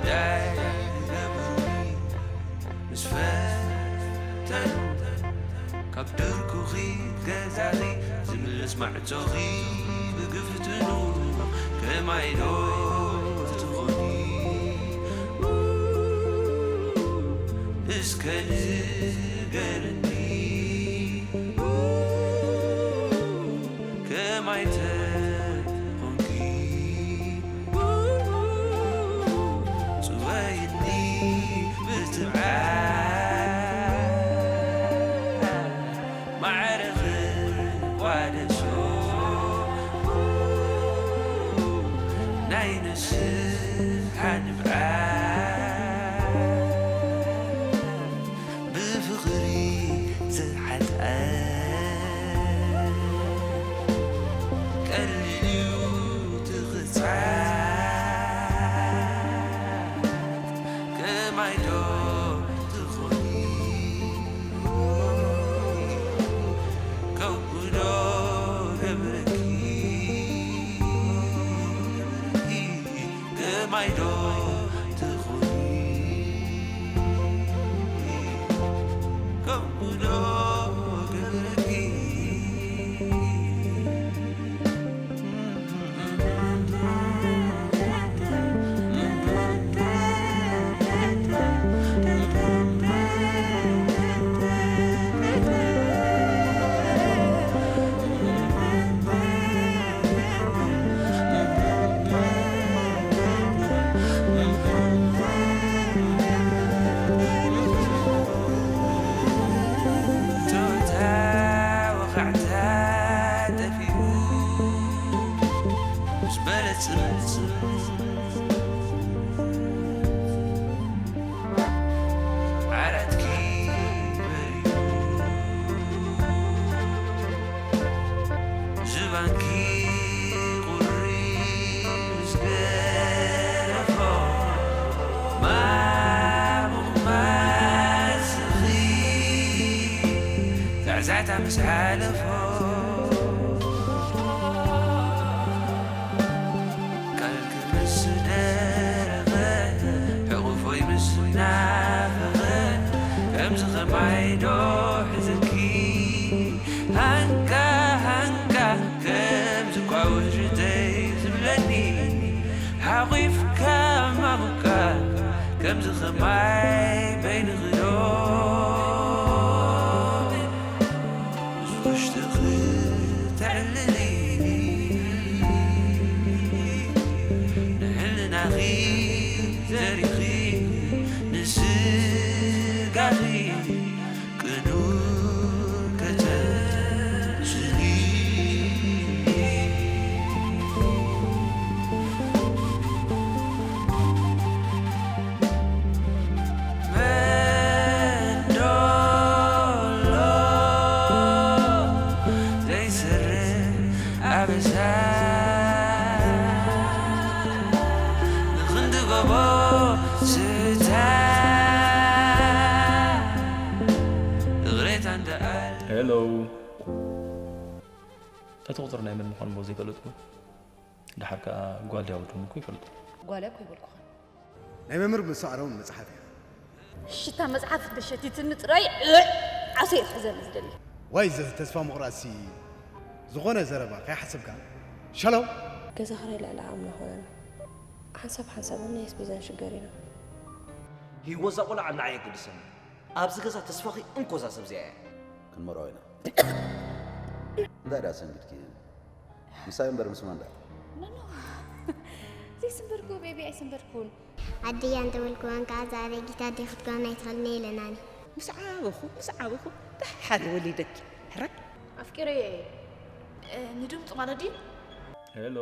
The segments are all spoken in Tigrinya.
ዳይ ገብሩኒ ምስ ፈተኑ ካብ ድርኩኺ ገዛኺ ዝምልስ ማዕጾኺ ብግፍትኑ ከማይ ዶ ትኾኒ እስከ ንገርኒ ከማይ ተኾንኪ ጽወይኒ ብትብዓት ማዕረ ክቋደሶ ናይ ንስሓ ንብዓት ብፍቕሪ ዝሓልኣ ቀሊል እዩ ትኽጻዕ ከማይ ዶ ትኾኒ ከምኡ ዶ ገብረኪ ከማይ ዶ ትኾኒ ከምኡ ዶ ገብረኪ ቶታ ወኻዕታ ጠፊኡ ምስ በለ ጽምጽም ዓራትኪ በሪሁ ዝባንኪ ቁሪ ምስ ገረፎ ማሙቕ ማስኺ ዛዕዛዕታ ምስ ሓለፎ ቃልኪ ምስ ደረቐ ሕቑፎይ ምስ ናፈቐ ከምዚ ኸማይ ዶ ሕዝኪ ሃንካ ሃንካ ከምዚ ኳ ውሽተይ ዝብለኒ ሓቑፍካ ማሙካ ከምዚ ኸማይ በይንኺ ዶ ውሽጥኺ ተዕልሊ ንሕልናኺ ዘሪኺ ንስጋኺ ቅኑዕ ከተስሊ መንዶሎ ዘይስርሕ ኣበሳ ንኽንዲ ጎቦ ስታ እቕሬታ እንደኣል ሄሎ። እቲ ቁጽሪ ናይ መን ምዃኑ እሞ ዘይፈለጥኩ። ደሓር ከኣ ጓል ድያ ወዲ እሞ እኮ ይፈልጦ። ጓል እኮ ይበልኩኻ። ናይ መምህር መስተውዓል እውን መጽሓፍ እያ። ሽታ መጽሓፍ እንተሸቲትኒ ጥራይ ዓሶ እየ ክሕዘኒ ዝደሊ። ዋይ ዘ ተስፋ ምቑራጽሲ ዝኾነ ዘረባ ከይሓሰብካ ሸለው። ገዛ ክራይ ልዕሊ ዓቕምና ኮይና ሓንሳብ ሓንሳብ እውን ናይ ኣስቤዛን ሽገር ኢና። ህይወት እዛ ቆልዓ ንዓይ ኣየገድሰኒ። ኣብዚ ገዛ ተስፋኺ እንኮ እዛ ሰብ እዚኣ እያ። ክንመርዖ ኢና። እንታይ ደኣ ሰንቢድኪ? ምሳይ እምበር ምስ ማን ደኣ? ኖ፣ ኖ። ዘይስንበርኩ ቤቢ ኣይስንበርኩን። ኣደይ ኣንተ በልክዋን ከኣ እዛ ኣረጊት ኣደይ ክትኮና ኣይትኽእልን እየ ኢለናኒ። ምስ ዓበኹ፣ ምስ ዓበኹ ደሓር ወሊደኪ። ሕራይ። ኣፍቂረዮ እየ። እ፣ ንድምፁ ማለት ድዩ? ሄሎ።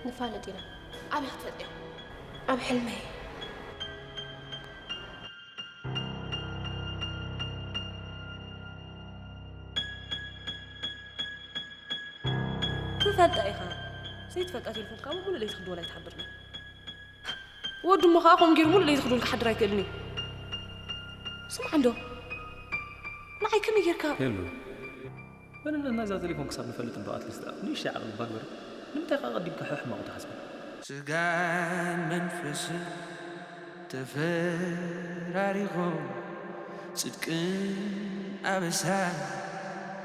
ንፋለጥ ኢና። ኣበይ ክትፈልጥዮ? ኣብ ሕልመይ። ትፈልጣ ኢኻ። ዘይትፈልጣ ቴሌፎን ካብ ሙሉእ ለይቲ ክድወል ኣይትሓብርኒ። ወዲ እሞ ኸዓ ከምኡ ገይሩ ሙሉእ ለይቲ ክድወል ክሓድር ኣይክእልን እዩ። ስማዕ እንዶ። ንዓይ ከመይ ጌርካ? ሄሎ። መንነትና እዛ ቴሌፎን ክሳብ ንፈልጥ እንዶ ኣትሊስት ንእሽተይ ዓቕሊ እባ ግበሪ። ንምንታይ ከ ኣቐዲምካ ሕሕማቑ ትሓስቢ? ስጋን መንፈስን ተፈራሪቖም፣ ጽድቅን ኣበሳን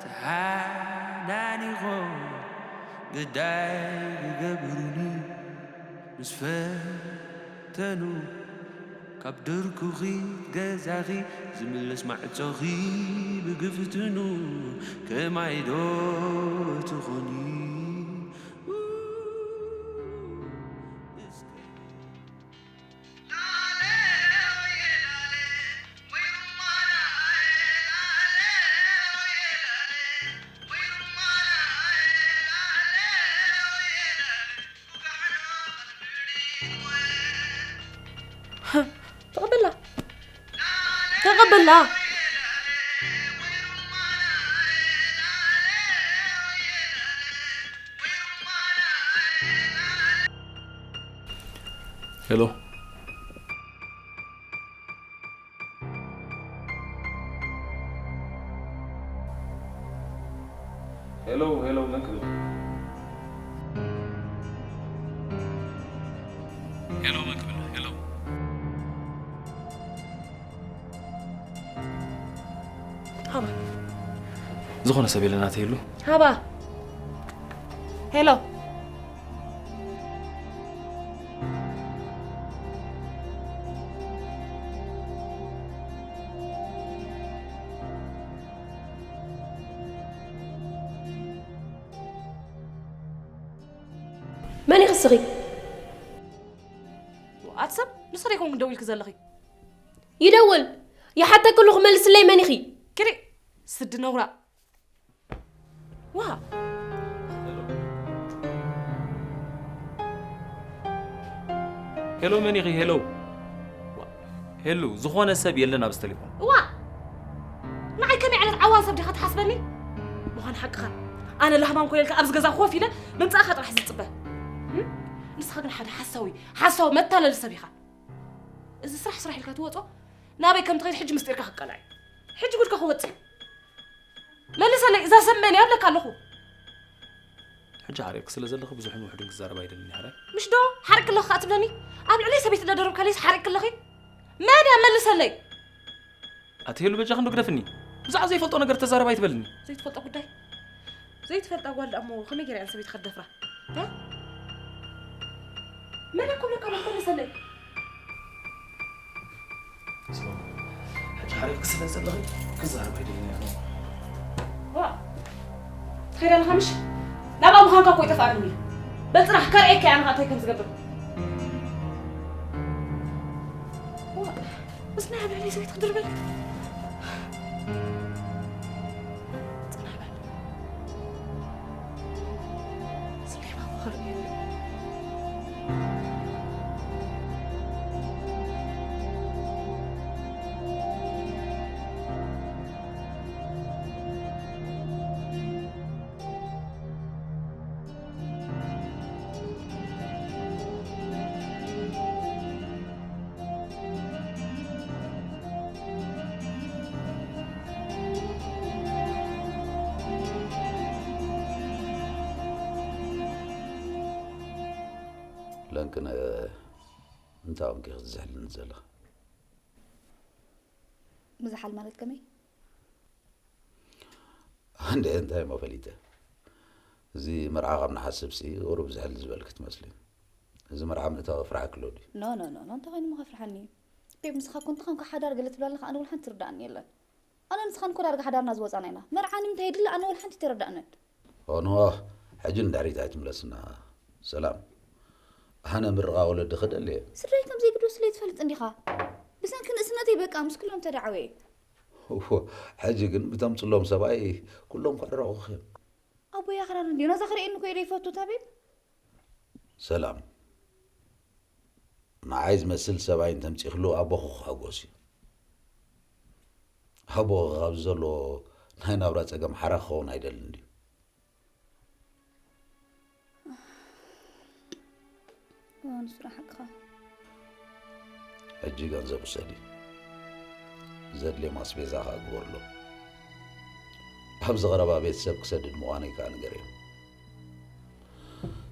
ተሓናኒቖም፣ ግዳይ ክገብሩኒ ምስ ፈተኑ፣ ካብ ድርኩኺ ገዛኺ ዝምለስ ማዕጾኺ ብግፍትኑ፣ ከማይ ዶ ትኾኒ? ተቐበላ። ተቐበላ። ሄሎ። ሄሎ፣ ሄሎ፣ መን ክብል? ሄሎ፣ መን ክብል? ሄሎ። ሃባ። ዝኾነ ሰብ የለን ኣተይሉ? ሃባ። ሄሎ። መን ኢኺ እስኺ? ኣቲ ሰብ፣ ንስኺ ዶ ይኮንኩ ደዊልኪ ዘለኺ? ይደውል። ይሓተኪ ኣለኹ፣ መልስለይ፣ መን ኢኺ? ክዲ ስዲ ነውራ። ዋ። ሄሎ፣ መን ኢኺ? ሄሎ። ዋ፣ ሄሎ፣ ዝኾነ ሰብ የለን ኣብዚ ቴሌፎን። ዋ። ንዓይ ከመይ ዓይነት ዓዋን ሰብ ዲኻ ትሓስበኒ? ምዃን ሓቅኻ። ኣነ ላህማን ኮይልካ ኣብዚ ገዛ ኮፍ ኢለ ምምጻእኻ ጥራሕ ዝጽበ። እም? ንስኻ ግን ሓደ ሓሳዊ፣ ሓሳዊ መታለሊ ሰብ ኢኻ። እዚ ስራሕ ስራሕ ኢልካ ትወጾ? ናበይ ከም ትኸይድ ሕጂ ምስጢርካ ክቀላዕ እዩ። ሕጂ ጉድካ ክወጽእ እዩ። መልሰለይ፣ እዛ ሰብ መን እያ እብለካ ኣለኹ። ሕጂ ሓሪቕኪ ስለ ዘለኺ ብዙሕን ውሑድን ክዛረብ ኣይደልን እየ፣ ሓራይ። ምሽ ዶ ሓሪቕኪ ኣለኺ ከኣ ትብለኒ? ኣብ ልዕለይ ሰበይቲ እናደረብካለይስ ሓሪቕኪ ኣለኺ? መን እያ? መልሰለይ። ኣቲ ሄሉ፣ በጃኺ እንዶ ግደፍኒ። ብዛዕባ ዘይፈልጦ ነገር ተዛረብ ኣይትበልኒ። ዘይትፈልጦ ጉዳይ? ዘይትፈልጣ ጓል ደኣ እሞ ከመይ ገይራ እያ ንሰበይትኻ ትደፍራ? እ? መን እኮ ብለካ ነው? መልሰለይ። ስማ፣ ሕጂ ሓሪቕኪ ስለ ዘለኺ ክዛረብ ኣይደልን እየ። ዋ፣ ትኸይድ ኣለኻ ምሽ? ናብኣ ምዃንካ እኮ ይጠፍኣኒ እዩ። በል ጽናሕ፣ ከርእየካ እየ ኣነ ኸኣ እንታይ ከም ዝገብር። ዋ፣ ምስ ናይ ኣብ ልዕለይ ሰበይቲ ክድርበለይ? ጽናሕ በል። ስሌማ ምኽሪ የለን። ለንቅነ፣ እንታይ ኾንኪ ክትዝሕልኒ ዘለኺ? ምዝሓል ማለት ከመይ? እንደ እንታይ እሞ ፈሊጠ። እዚ መርዓ ካብ ንሓስብሲ ቁሩብ ዝሕል ዝበልኪ ትመስሊ። እዚ መርዓ ምእታው ፍርሓኪ ኣሎ ድዩ? ኖ፣ ኖ፣ ኖ፣ ኖ፣ እንታይ ኮይኑ እሞ ከፍርሓኒ እዩ? ቤብ፣ ንስኻ እኮ እንተኾንካ ሓዳር ገለ ትብል ኣለኻ፣ ኣነ እውን ሓንቲ ትርዳእኒ የለን። ኣነ ንስኻን እኮ ዳርጋ ሓዳርና ዝወጻና ኢና። መርዓ ንምንታይ የድሊ? ኣነ ወላ ሓንቲ ኣይተረዳእነን። ኦኖ፣ ሕጂ ንድሕሪት ኣይትምለስና። ሰላም። ኣነ ምርቓ ወለዲ ክደሊ እየ። ስድራይ ከም ዘይግድሱ ስለ ትፈልጥ እንዲኻ። ብሰንኪ ንእስነተይ በቃ ምስ ኩሎም ተዳዕወ እየ። እዎ፣ ሕጂ ግን ብተምጽሎም ሰብኣይ ኩሎም ከዕረቑኺ እዮም። ኣቦይ ኣኽራሪ እንድዩ። ነዛ ክርእየኒ እኮ እየ ዘይፈቱ፣ ታቤብ። ሰላም። ንዓይ ዝመስል ሰብኣይ እንተምጺእክሉ ኣቦኺ ክሕጎስ እዩ። ኣቦኺ ካብዚ ዘሎ ናይ ናብራ ጸገም ሓራ ክኸውን ኣይደልን ድዩ? እዋ፣ ንሱ ደኣ ሓቅኻ። ሕጂ ገንዘብ ውሰዲ። ዘድልዮም ኣስቤዛ ከኣ ግበርሎም። ኣብዚ ቀረባ ቤተሰብ ክሰድድ ምዃነይ ከኣ ንገርዮም።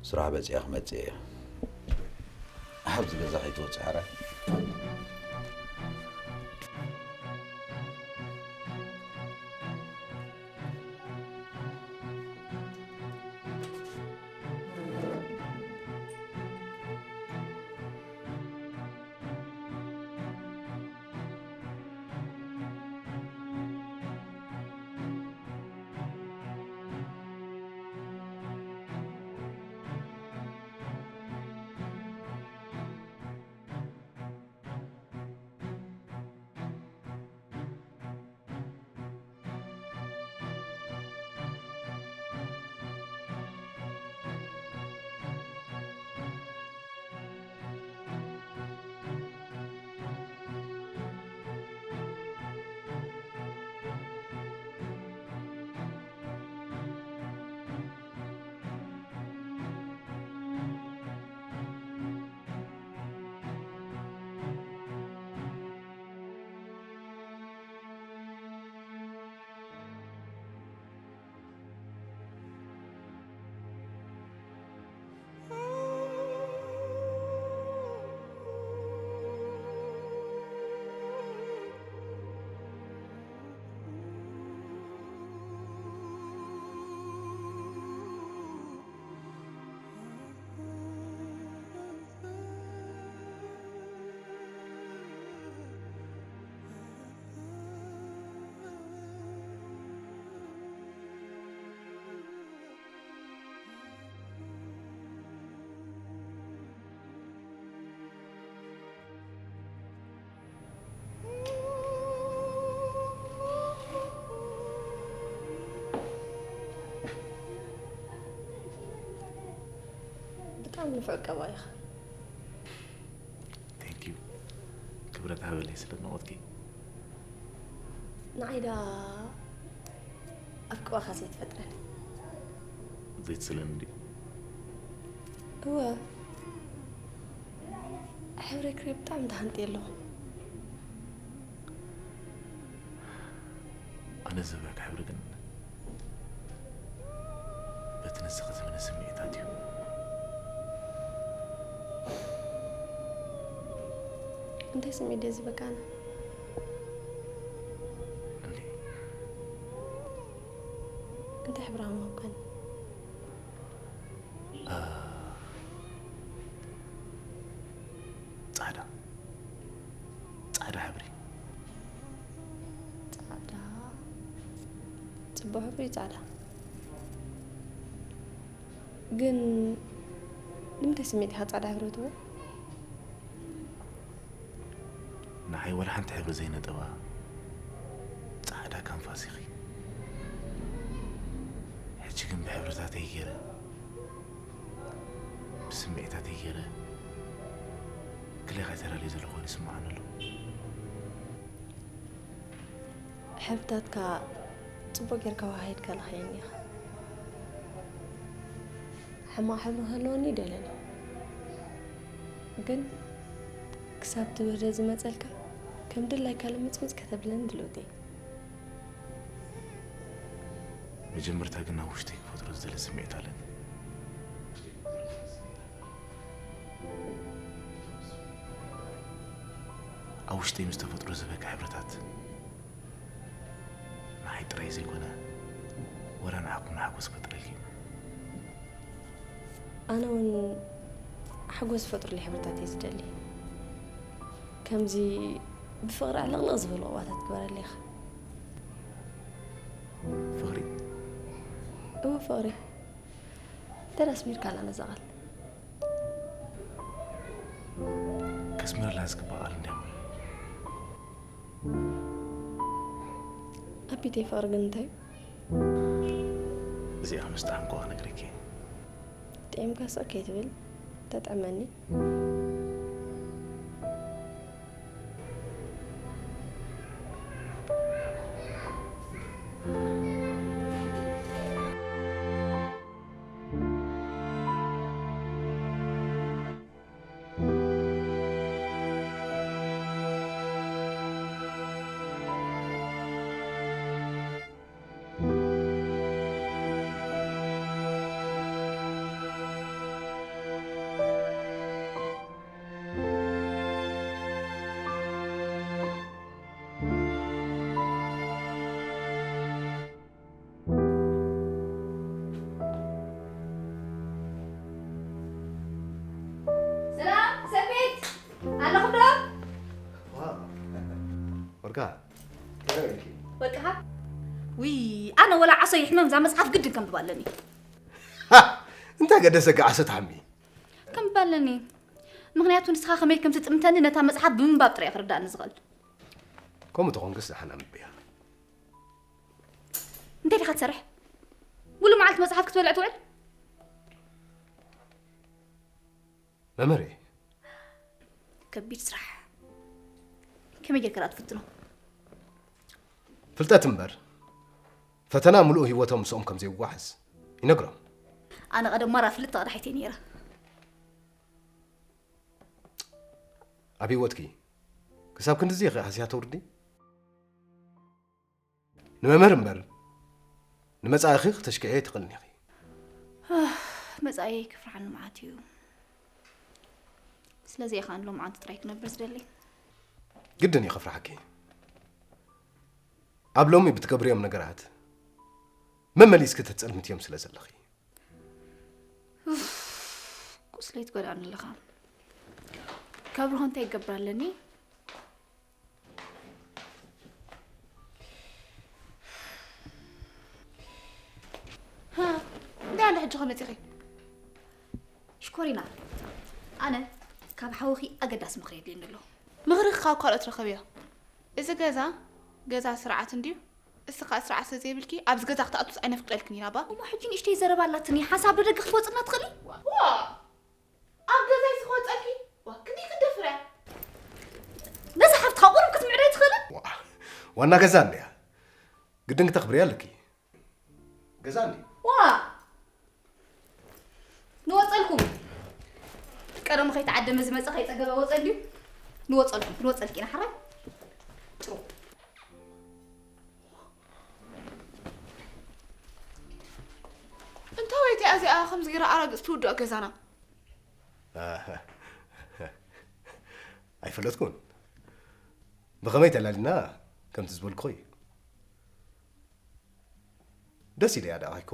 ስራሕ በጺሐ ክመጽእ እየ። ኣብዚ ገዛ ከይትወጽእ ሕራይ። ብጣዕሚ ንፉዕ ቀባእ ኢኻ። Thank you። ክብረት ሃበለይ ስለ ኣድናቖትኪ። ንዓይ ደኣ ኣብ ቅባኻ ዘይትፈጥረኒ። ዘይትስእለኒ ድዩ? እወ። ሕብሪ ክሪም ብጣዕሚ ተሃንጥየ ኣለኹ። ኣነ ዝህበካ ሕብሪ ግን በቲ ንስኺ ትብኒ ስምዒታት እዩ። እንታይ ስምዒት ድየ ዝህበካ ኣነ? እንዴ? እንታይ ሕብሪ ምሃብካኒ? እ፣ ጻዕዳ። ጻዕዳ ሕብሪ። ጻዕዳ። ጽቡቕ ሕብሪ እዩ ጻዕዳ። ግን ንምንታይ ስምዒት ኢኻ ጻዕዳ ሕብሪ ትብሎ? ንዓይ ወላ ሓንቲ ሕብሪ ዘይነጠባ ጻዕዳ ካንፋስ ኢኺ። ሕጂ ግን ብሕብርታተይ ገይረ፣ ብስምዒታተይ ገይረ፣ ክልኤኻ ተላልየ ዘለኹ ኮይኑ ይስምዓኒ ኣሎ። ሕብርታትካ ጽቡቕ ጌርካ ወሃሂድካ ለኸየኒ ኢኻ። ሕማቕ ሕብሪ ክህልወኒ ይደልን። ግን ክሳብ እቲ ውህደት ዝመጸልካ፣ ከም ድላይካ ልምጽምጽ ከተብለኒ ድልውቲ እየ። መጀመርታ ግን ኣብ ውሽጠይ ክፈጥሮ ዝደሊ ስምዒት ኣለኒ። ኣብ ውሽጠይ ምስ ተፈጥሮ ዝበካ ሕብርታት ንዓይ ጥራይ ዘይኮነ፣ ወላ ንዓኹም ሓጎስ ክፈጥረልኩም። ኣነ እውን ሓጎስ ዝፈጥሩለይ ሕብርታት እየ ዝደሊ። ከምዚ ብፍቕሪ ዕልቕልቕ ዝበሉ ቅባታት ግበረለይ ኢኻ። ፍቕሪ? እወ፣ ፍቕሪ። እንተ ኣስሚርካላ ነዛ ቃል። ከስምረላ ዝግባእ ቃል እንድያ። ኣቢተይ ፍቕሪ ግን እንታይ እዩ? እዚኣ ምስ ጠዓምኩዋ ክነግረኪ እየ። ጥዒምካ ስቕ ከይትብል፣ ተጥዕመኒ። ካ ወድኻ? ውይ፣ ኣነ ወላ ዓሶ ይሕመም እዛ መጽሓፍ ግድን ከንብባ ኣለኒ። እንታይ ገደሰካ ዓሶ ትሓሚ? ከንብባ ኣለኒ። ምኽንያቱ ንስኻ ከመይ ከም ትጥምተኒ ነታ መጽሓፍ ብምንባብ ጥራይ ክርዳእኒ ዝኽእል። ከምኡ ተኾንክስ ደሓን ኣንብብያ። እንታይ ዲኻ ትሰርሕ? ሙሉ መዓልቲ መጽሓፍ ክትበልዕ ትውዕል? መምህር እየ። ከቢድ ስራሕ። ከመይ ጌርካ ደኣ ትፍትኖ? ፍልጠት እምበር፣ ፈተና ምሉእ ህይወቶም ምስኦም ከም ዘይወሓዝ ይነግሮም። ኣነ ቀደም ማራ ፍልጥ ተቐዳሒት እየ ነይረ። ኣብ ህይወትኪ ክሳብ ክንድዚ ኢኺ ሃስያ ተውርዲ? ንመምህር እምበር፣ ንመጻኢኺ ክተሽክዕዮ ኣይትኽእልን ኢኺ። መጻኢየይ ክፍርሓኒ መዓት እዩ። ስለዚ እየ ኸኣ ንሎምዓንቲ ጥራይ ክነብር ዝደሊ። ግድን እዩ ክፍርሓኪ። ኣብ ሎሚ ብትገብርዮም ነገራት መመሊስኪ ተጸልምትዮም ስለ ዘለኺ። ኡፍ፣ ቁስለይ ትጎድኣኒ ኣለኻ። ከብርሆ እንታይ ይገብር ኣለኒ? ሃ፣ እንታይ ኣሎ ሕጂ ከመፂኺ? ሽኮሪና፣ ኣነ ካብ ሓውኺ ኣገዳሲ ምኽሪ የድልየኒ ኣሎ። ምኽርኺ ካብ ካልኦት ረኸብዮ። እዚ ገዛ፣ ገዛ ስርዓት እንድዩ። እስኻ ስርዓት ስለ ዘይብልኪ ኣብዚ ገዛ ክትኣቱስ ኣይነፍቅደልክን ኢና ባ። እሞ ሕጂ ንእሽተይ ዘረባ ኣላትኒ፣ ሓንሳብ ብደገ ክትወፅና ትኽእሊ? ዋ! ኣብ ገዛይ ስኽ ወፀኪ? ዋ፣ ክንደይ ክትደፍርያ? ነዛ ሓፍትኻ ቁሩብ ክትምዕዶ ኣይትኽእልን? ዋ፣ ዋና ገዛ እንድያ። ግድን ክተኽብርያ ኣለኪ። ገዛ እንድዩ። ዋ! ንወፀልኩም። ቀደሙ ከይተዓደመ ዝመፀ ከይፀገበ ወፀ እንድዩ። ንወፀልኩም፣ ንወፀልኪ ኢና ሓራይ። ጭሩ። እንተ ወይቲ እዚኣ ከምዚ ገይራ ኣራግፅ ትውድኦ ገዛና። ኣይፈለጥኩን። ብኸመይ ተላሊና ከምቲ ዝበልኩኺ እዩ። ደስ ኢለያ ደኣ ኣይኮ?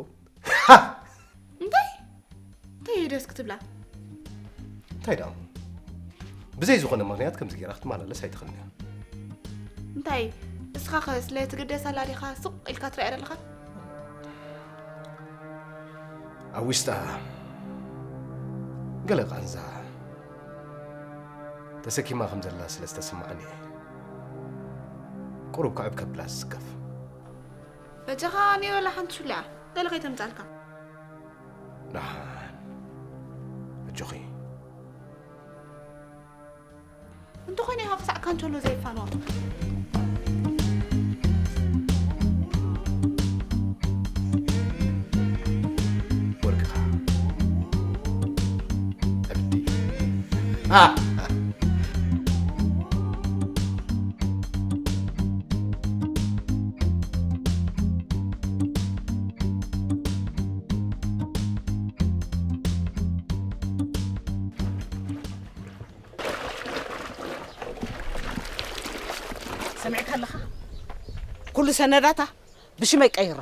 እንታይ? እንታይ እዩ ደስ ክትብላ? እንታይ ደኣ? ብዘይ ዝኾነ ምኽንያት ከምዚ ገይራ ክትመላለስ ኣይትኽእልን እያ። እንታይ? እስኻ ኸ ስለ ትግደሰላ ዲኻ ስቕ ኢልካ ትሪኣ ዘለኻ? ኣብ ውሽጣ ገለ ቃንዛ ተሰኪማ ከም ዘላ ስለ ዝተሰማዓኒ እየ። ቁሩብ ክዕብ ከብላ ዝስከፍ። በጃኻ ኔሮላ ሓንቲ ሹላ ገለ ከይተምጻልካ። ደሓን። ኣጆኺ። እንተኾይኑ ኢኻ ክሳዕ ካንቸሎ ዘይፋነዋ። ወርቅኻ። ዕብዲ። ሰሚዕካ ኣለኻ? ኩሉ ሰነዳታ ብሽመይ ቀይሮ።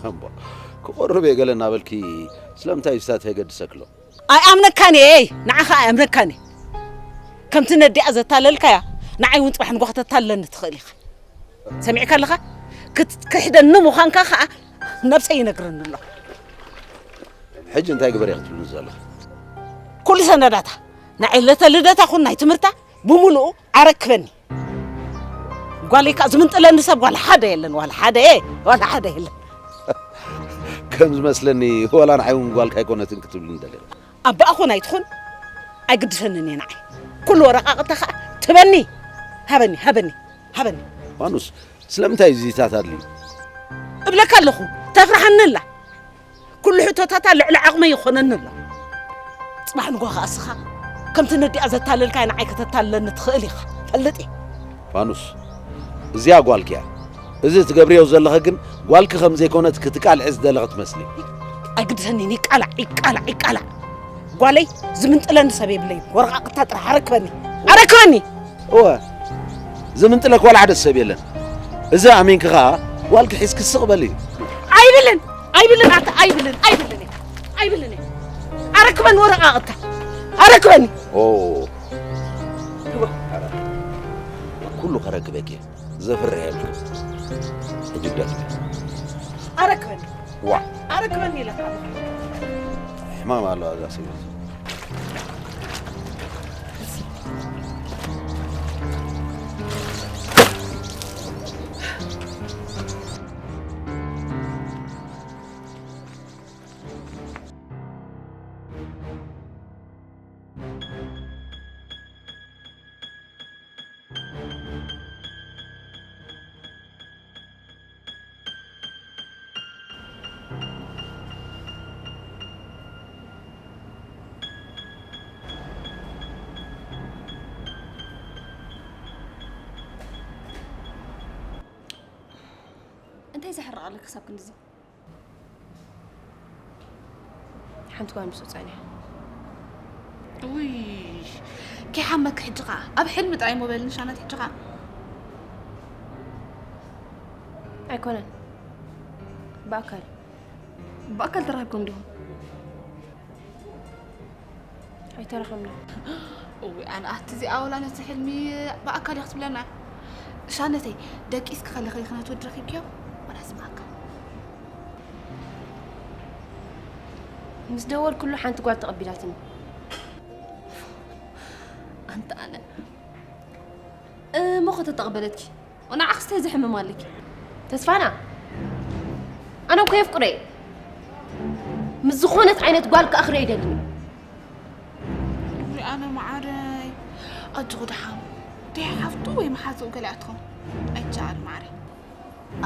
እምባ፣ ክቆርብ እየ ገለ እናበልኪ ስለምንታይ ምስታት የገድሰክሎ? ኣይኣምነካን እየ፣ ንዓኻ ኣይኣምነካን እየ። ከምቲ ነዲኣ ዘታለልካያ፣ ንዓይ እውን ጽባሕ ንግሆ ከተታልለኒ ትኽእል ኢኻ። ሰሚዕካ ኣለኻ? ክት-፣ ክሕደኒ ምዃንካ ኸኣ ነብሰይ ይነግረኒ ኣሎ። ሕጂ እንታይ ግበሪ ክትብልኒ ዘለኺ? ኩሉ ሰነዳታ፣ ናይ ዕለተ ልደታ ኹን ናይ ትምህርታ ብምሉኡ ኣረክበኒ። ጓለይ ከኣ ዝምንጥለኒ ሰብ ዋላ ሓደ የለን፣ ዋላ ሓደ፣ ዋላ ሓደ የለን። ከም ዝመስለኒ ዋላ ንዓይ እውን ጓልካ ኣይኮነትን ክትብልኒ ደሊኺ። ኣባኣ ኹን ኣይትኹን ኣይግድሰንን እየ ንዓይ። ኩሉ ወረቓቕታ ከኣ ትበኒ። ሃበኒ፣ ሃበኒ፣ ሃበኒ። ፋኑስ፣ ስለምንታይ እዩ እዚታት ኣድልዩ? እብለካ ኣለኹ፣ ተፍርሓኒ ኣላ። ኩሉ ሕቶታታ ልዕሊ ዓቕመይ ይኾነኒ ኣሎ። ጽባሕ ንግሆ ከኣ እስኻ ከምቲ ነዲኣ ዘታለልካያ ንዓይ ከተታልለኒ ትኽእል ኢኻ። ፈልጥ እየ። ፋኑስ፣ እዚኣ ጓልኪ እያ። እዚ ትገብርዮ ዘለኺ ግን ጓልኪ ከም ዘይኮነት ክትቃልዒ ዝደለኺ ትመስሊ። ኣይግድሰንን፣ ይቃላዕ፣ ይቃላዕ፣ ይቃላዕ። ጓለይ ዝምንጥለኒ ሰብ የብለይን። ወረቓቕታ ጥራሕ ኣረክበኒ። ኣረክበኒ! እወ፣ ዝምንጥለክ ዋላ ሓደ ሰብ የለን። እዚ ኣሚንኪ ኸኣ ጓልኪ ሒዝኪ ስቕ በሊ። ኣይብልን! ኣይብልን! ኣታ ኣይብልን! ኣይብልን! ኣይብልን! ኣረክበኒ ወረቓቕታ! ኣረክበኒ! ኦ። ኩሉ ከረክበኪ እየ። ዘፍርሕ የብልክን። ሕጂ ግዳ ትብል። ኣረክበኒ። ዋ። ኣረክበኒ ኢለካ። ሕማም ኣለዋ እዛ ሰበይቲ። እንታይ ዘሕርቕ ኣለካ ክሳብ ክንድዚ? ሓንቲ ጓል ምስ ወጻእን እያ። ውይ፣ ከይሓመክ ሕጂ ኸኣ። ኣብ ሕልሚ ጥራይ እሞ በልኒ ሻነት ሕጂ ኸኣ። ኣይኮነን። ብኣካል። ብኣካል ተራኺብኩም ዲኹም? ኣይተረኸብናን። እውይ፣ ኣነ ኣቲ እዚኣ ወላ ነቲ ሕልሚ ብኣካል እያ ክትብለና። ሻነተይ፣ ደቂስኪ ከለኺ ዲኺ ነቲ ወዲ ረኺብክዮ? ዋላስ ብኣካል? ምስ ደወልኩሉ ሓንቲ ጓል ተቐቢላትኒ። ኣንታ ኣነ። እሞ ከተተቐበለትኪ? ንዓኽስ እንታይ ዘሕምም ኣለኪ? ተስፋና፣ ኣነ እኮ የፍቅሮ እየ። ምስ ዝኾነት ዓይነት ጓል ክኣኽርዮ ኣይደልን። ውይ፣ ኣነ መዓረይ። ኣጆኺ ደሓን። ደይ ሓፍቱ ወይ መሓዝኡ ገለ እያ ትኸውን። ኣይቻል መዓረይ።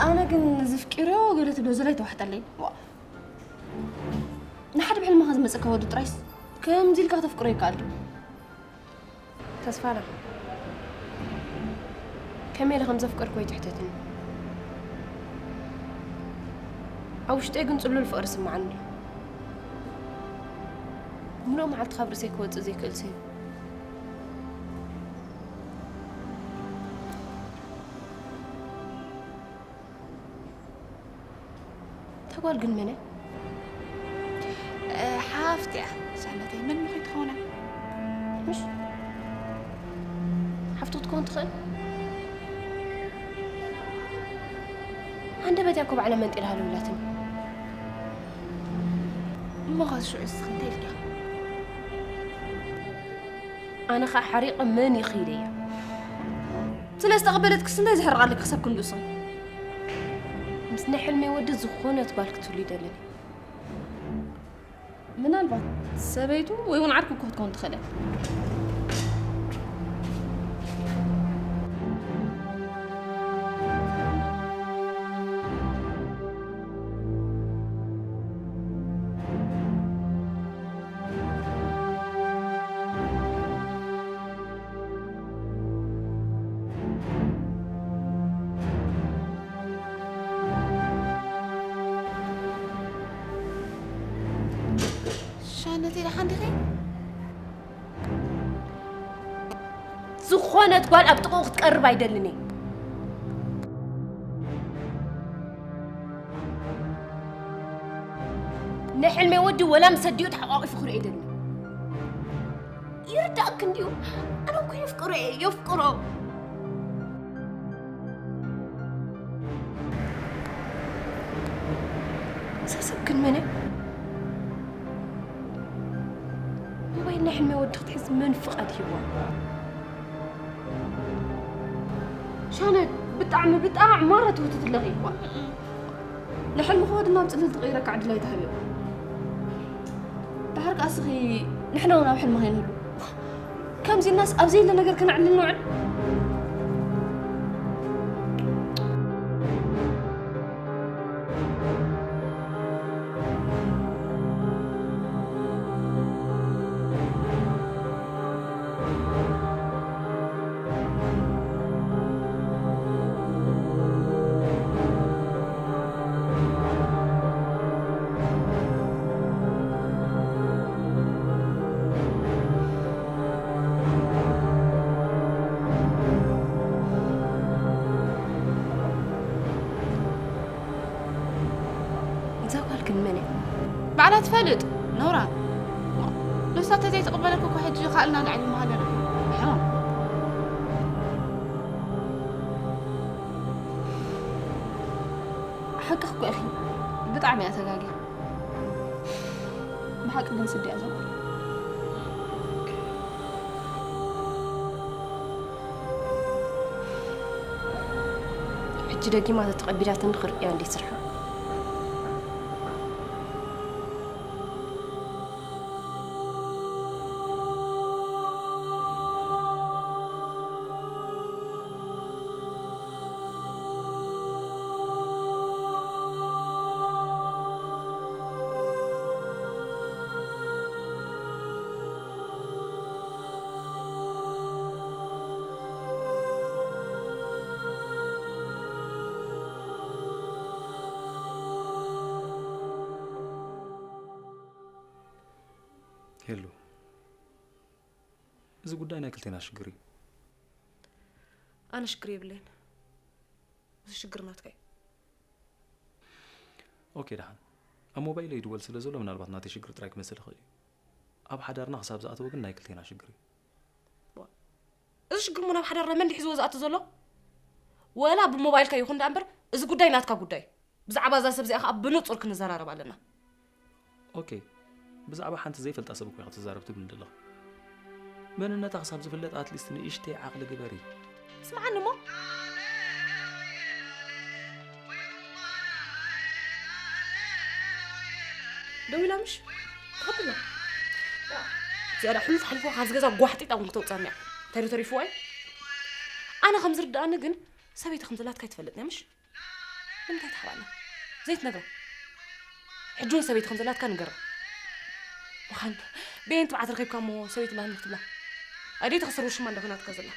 ኣነ ግን ዘፍቅርዮ ገለ ትብሎ ዘሎ ኣይተዋሕጠለይ። ዋ። ንሓደ ብሕልምኻ ዝመጸካ ወዲ ጥራይስ ከምዚ ኢልካ ከተፍቅሮ ይከኣል ድዩ? ተስፋና፣ ከመይ ኢለ ከም ዘፍቀርኩ ኣይትሕተትኒ። ኣብ ውሽጠይ ግን ጽሉል ፍቕሪ ይስምዓኒ ኣሎ። ምሉእ መዓልቲ ካብ ርእሰይ ክወጽእ ዘይክእል ሰብ እዩ። እታ ጓል ግን መን እያ? እ፣ ሓፍቲ እያ። ሰነተይ መን ምኺ ትኸውን? ምሽ ሓፍቱ ክትከውን ትኽእል? ሃንደበት እያ እኮ ባዕላ መንጢላ ሃለውላትኒ። እሞ ኸዚ ሽዑ እስኺ እንታይ ኢልኪ? ኣነ ኸኣ ሓሪቐ መን ኢኺ ኢለያ። ስለ ዝተቐበለትክስ እንታይ ዘሕርቕ ኣለኪ ክሳብ ክንድኡ ስቕ? ምስ ናይ ሕልመይ ወዲ ዝኾነት ጓል ክትህሉ ይደልን። ምናልባት ሰበይቱ ወይ እውን ዓርኩ እኮ ክትከውን ትኽእል እያ። ሻነተይ ደሓን ዲኺ? ዝኾነት ጓል ኣብ ጥቕኡ ክትቀርብ ኣይደልን እየ። ናይ ሕልመይ ወዲ ወላ ምስ ኣዲኡ ተሓቋቒፉ ክርእዮ ኣይደልን። ይርዳእክ እንድዩ። ኣነ እኮ የፍቅሮ እየ፣ የፍቅሮ። እዛ ሰብ ግን መን እያ? ሞባይል ናይ ሕልመይ ወዲ ክትሕዝ መን ፍቓድ ሂብዋ? ሻነ፣ ብጣዕሚ፣ ብጣዕሚ ማራ ትውትት ኣለኺ እኳ። ንሕልምኺ ወዲ ናብ ጽልል ትቕይረካ ዕድል ኣይትሃብዮ። ድሓር ከኣ እስኺ ንሕና እውን ኣብ ሕልሚ ከይንህሉ። ከምዚ ኢልናስ ኣብ ዘየለ ነገር ክነዕልል ንውዕል? እዛ ጓል ግን መን እያ? ባዕላ ትፈልጥ፣ ነውራ። ንሳ ተዘይትቕበለካ እኮ ሕጂ ካልእና ንዕልም ምሃለና። ሕማም። ሓቅኺ እኮ ኢኺ። ብጣዕሚ እያ ተጋግያ። ብሓቂ ግን ስዲ እያ ዘላ። ሕጂ ደጊማ ተተቐቢላትኒ ክርእያ እንዴት ስርሓ። ሄሉ፣ እዚ ጉዳይ ናይ ክልቴና ሽግር እዩ። ኣነ ሽግር የብለይን። እዚ ሽግር ናትካ እዩ። ኦኬ፣ ደሓን። ኣብ ሞባይለይ ይድወል ስለ ዘሎ ምናልባት ናተይ ሽግር ጥራይ ክመስል ይኽእል እዩ። ኣብ ሓዳርና ክሳብ ዝኣተወ ግን ናይ ክልቴና ሽግር እዩ። እዚ ሽግር ሞ ናብ ሓዳርና መን ድዩ ሒዝዎ ዝኣቱ ዘሎ? ወላ ብሞባይልካ ይኹን ደኣ እምበር፣ እዚ ጉዳይ ናትካ ጉዳይ። ብዛዕባ እዛ ሰብ እዚኣ ኸኣ ብንጹር ክንዘራረብ ኣለና። ኦኬ፣ ብዛዕባ ሓንቲ ዘይፈልጣ ሰብ እኮ ኢኻ ትዛረብ ትብልኒ ዘለኻ። መንነታ ክሳብ ዝፍለጥ ኣትሊስት ንእሽተይ ዓቕሊ ግበሪ። ስምዓኒ እሞ። ደው ኢላ ምሽ? ትኸብላ። ዝያዳ ሕሉፍ ሓሊፍዋ ካብዚ ገዛ ጓሕጢጣ እውን ክተውፅኣኒ እያ። እንታይ ዶ ተሪፍዋ እዩ? ኣነ ከም ዝርድኣኒ ግን ሰበይቲ ከም ዘላትካ ኣይትፈልጥን እያ ምሽ? ንምንታይ ትሓባና? ዘይትነግራ? ሕጂ እውን ሰበይቲ ከም ዘላትካ ንገራ። ምዃን በየን ትብዓት ረኺብካ እሞ ሰበይቲ ላህኒ ክትብላ? ኣደይ ተኸስር ውሽማ እንዳኾናትካ ዘላ።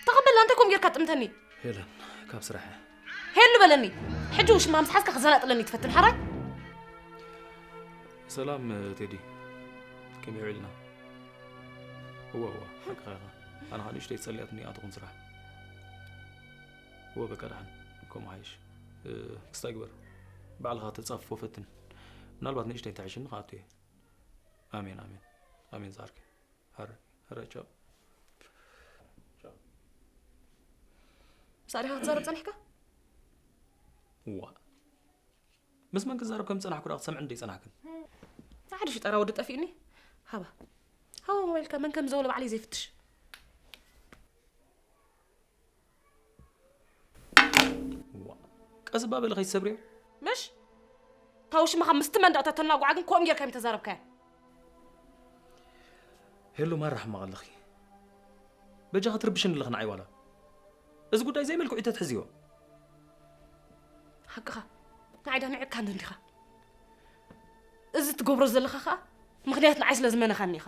ተቐበላ እንታይ ከም ጌርካ ጥምተኒ? ሄለን፣ ካብ ስራሕ እየ። ሄሉ በለኒ። ሕጂ ውሽማ ምስ ሓዝካ ክዘናጥለኒ ትፈትን ሓራይ? ሰላም ቴዲ፣ ከመይ ውዒልና? እወ እወ፣ ሓቅኻ ኢኻ። ኣነ ኸኣ ንእሽተይ ጸሊኣትኒ ኣተኹን ስራሕ። እወ በቃ ደሓን፣ ከምኡ ሓይሽ። እ፣ ክስታይ ግበር። ባዕልኻ ተጻፍፎ ፈትን። ምናልባት ንእሽተይ እንተሕሽኒ ክኣቱ እየ። ኣሜን ኣሜን ኣሜን ዝዓርከይ። ሃረ ሃረ ቻው። ምስ ኣዴኻ ክትዛረብ ጸኒሕካ? ዋ፣ ምስ መን ክዛረብ ከም ዝጸናሕኩ ደኣ ክትሰምዕኒ ደይጸናሕክን? ሓደ ሽጠራ ወዲ ጠፊእኒ። ሃባ ሃባ ሞባይልካ መን ከም ዘውለ ባዕለይ ዘይፍትሽ። ዋ፣ ቀስ እባ በሊ ከይትሰብርዮ። ምሽ ታውሽማኻ ምስቲ መንዳእታ ተናጓዓ ግን ከምኡ ጌርካ ምተዛረብካያ። ሄሉ ማራ ሕማቕ ኣለኺ። በጃኺ ትርብሽኒ ኣለኺ ንዓይ ዋላ። እዚ ጉዳይ ዘይመልክዑ ተትሕዝዮ። ሓቅኻ ንዓይ ዳ ንዕካ እንዲኻ። እዚ ትገብሮ ዘለኻ ኸኣ ምኽንያት ንዓይ ስለ ዝመነኻኒ ኢኻ።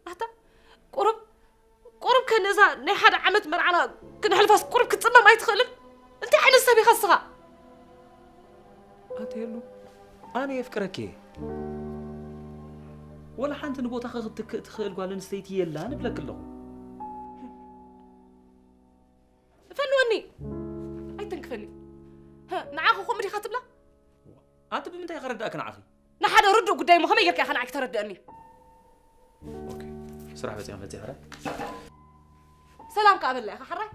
ኣታ ቁሩብ ቁሩብ ከ ነዛ ናይ ሓደ ዓመት መርዓና ክነሕልፋስ ቁሩብ ክትጽመም ኣይትኽእልን? እንታይ ዓይነት ሰብ ኢኻ ንስኻ? ኣቲ ሄሉ፣ ኣነ የፍቅረኪ እየ። ወላ ሓንቲ ንቦታኺ ክትትክእ ትኽእል ጓል ኣንስተይቲ የላን እብለኪ ኣለኹ። ፈንወኒ ኣይትንክፈኒ። ንዓኺ ከምኡ ዲኻ ትብላ? ኣንቲ ብምንታይ ከረዳእኪ ንዓኺ? ንሓደ ርዱእ ጉዳይ እሞ ከመይ ጌርካ ኢኻ ንዓይ ክተረድአኒ? ኦኬ፣ ስራሕ በፂሐ መፂ ሕራይ። ሰላም ከኣ በላ ኢኻ ሕራይ።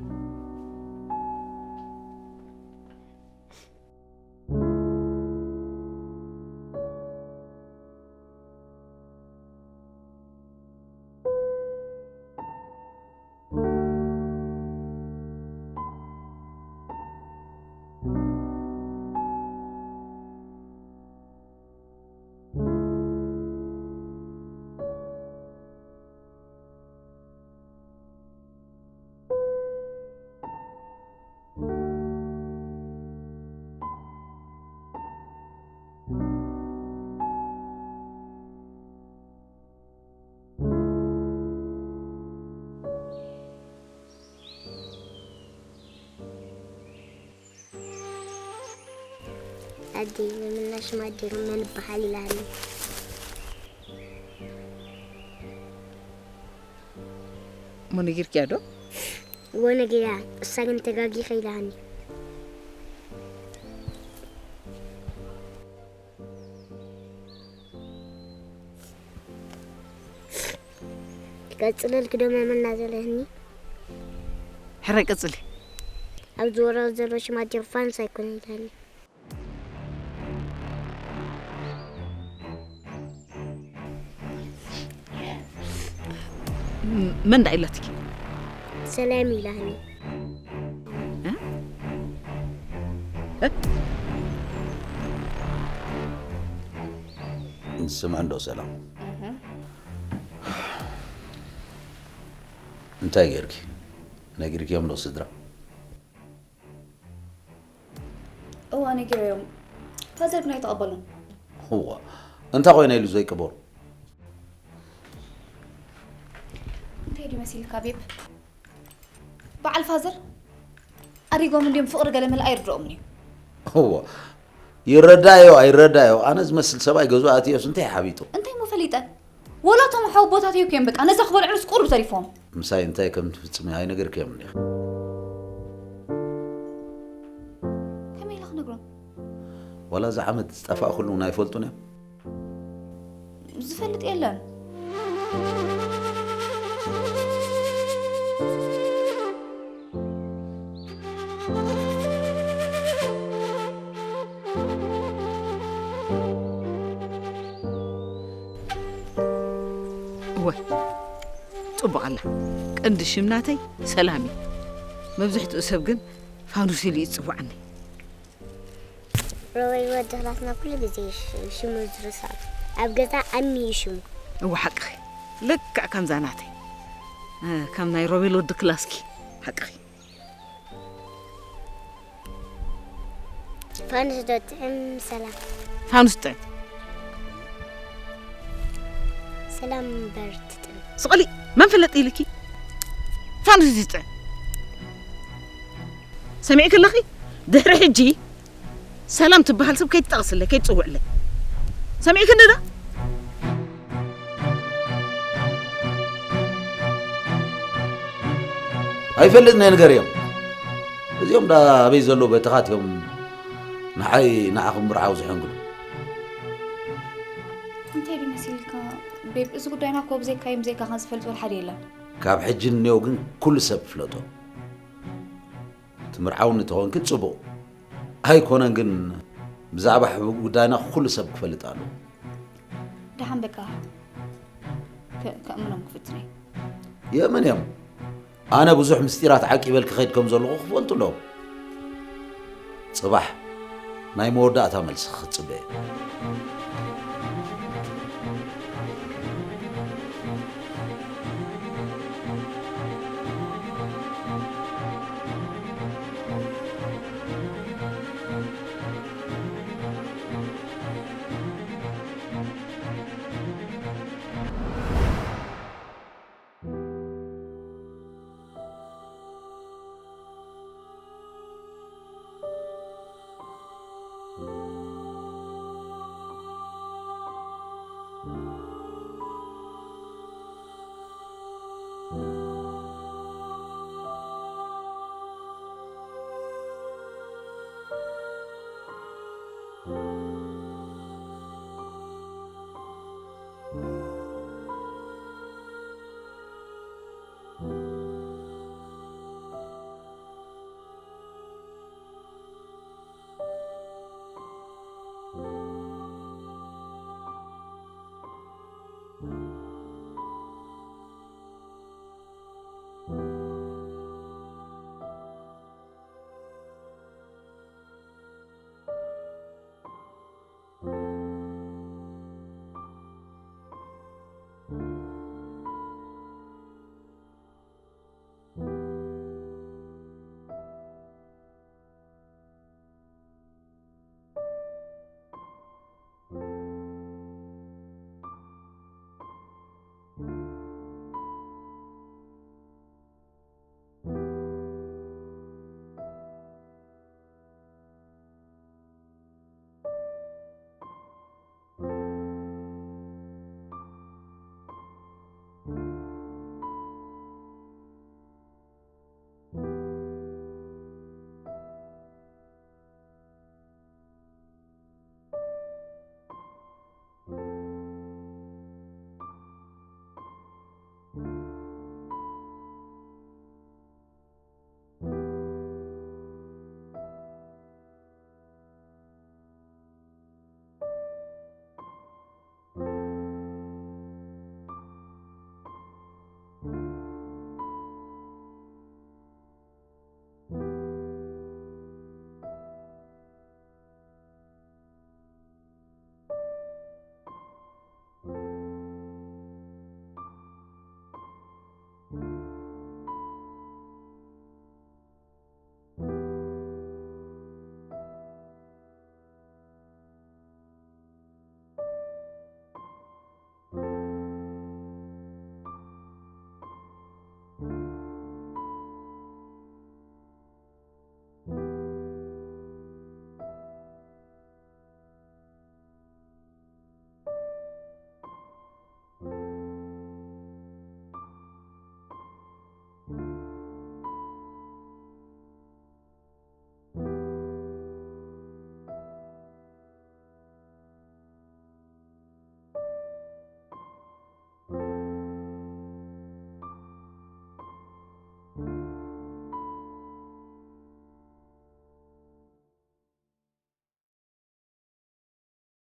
ኣደይ ብምናሽ ማዲሩ መን ይበሃል ኢላኒ። እሞ ነጊርክያ ዶ? እዎ ነጊራ፣ እሳ ግን ተጋጊኸ ኢላኒ። ትቀጽለልክ ዶ መመና ዘለህኒ? ሕራይ ቀጽሊ። ኣብዚ ወረቐት ዘሎ ሽማት ፋንስ ኣይኮነን ኢላኒ። መን ዳ ኢላትኪ? ሰላም ኢላኒ። ስምዕ እንዶ ሰላም፣ እንታይ ጌርኪ? ነጊርክዮም ዶ ስድራ? እዋ ነጊረዮም። ፋዘር ግን ኣይተቐበሉን። እዋ እንታይ ኮይነ ኢሉ ዘይቀበሉ? እንታይ ድዩ መሲልካ ቤብ? በዓል ፋዘር ኣሪጎም እንዲዮም ፍቕሪ ገለ መለ ኣይርድኦምን እዩ። እዋ ይረዳዮ ኣይረዳዮ ኣነ ዝመስል ሰብኣይ ገዙ ኣትዮስ እንታይ ሓቢጡ? እንታይ ሞ ፈሊጠ? ወላቶም ሓወቦታት እዩ ኬም በቃ ነዛ ክበልዕሉስ ቁሩብ ተሪፎም። ምሳይ እንታይ ከም ትፍጽሚ ኣይነገርክዮም እንዲኻ? ከመይ ኢለ ክነግሮም? ዋላ እዚ ዓመት ዝጠፋእኩሉ እውን ኣይፈልጡን እዮም። ዝፈልጥ የለን። እወ ጽቡቕ ኣላ። ቀንዲ ሽም ናተይ ሰላም እዩ። መብዝሕትኡ ሰብ ግን ፋኑስ ኢሉ እዩ ዝጽውዓኒ። ሮበል ወዲ ክላስና ኩሉ ግዜ ሽሙ ዝርሳዕ ኣብ ገዛ ኣሚ እዩ ሽሙ። እወ ሓቅኺ። ልክዕ ከምዛ ናተይ ከም ናይ ሮቤል ወዲ ክላስኪ። ሓቅኺ። ፋኑስ ዶ ጥዕም ሰላም። ፋኑስ ጥዕም። ሰላም በር ትጥዕም። ስቐሊ መን ፈለጥ ኢልኪ? ፋኑስ እዩ ዝጥዕም። ሰሚዕኪ ኣለኺ? ድሕሪ ሕጂ ሰላም ትበሃል ሰብ ከይትጠቕስለይ ከይትጽውዕለይ። ሰሚዕክኒ ዶ? ኣይፈልጥን እየ ንገርዮም። እዚኦም ዳ ኣበይ ዘለዉ በተኻት እዮም ንዓይ ንዓኹም ምርዓው ዝሕንግሉ። እንታይ ድዩ መሲልካ ቤብ? እዚ ጉዳይና እኮ ብዘይካይ ብዘይካኻ ዝፈልጥ ወላ ሓደ የለን። ካብ ሕጂ ንኔው ግን ኩሉ ሰብ ፍለጦ። ትምርዓውኒ ተኾንኪ ጽቡቕ ኣይኮነን፣ ግን ብዛዕባ ጉዳይና ኩሉ ሰብ ክፈልጥ ኣለዎ። ደሓን በቃ ከእምኖም ክፍትነ። የእመን እዮም። ኣነ ብዙሕ ምስጢራት ዓቂበልኪ ከይድ ከም ዘለኹ ክፈልጡ ኣለዎም። ጽባሕ ናይ መወዳእታ መልሲ ክጽበ እየ።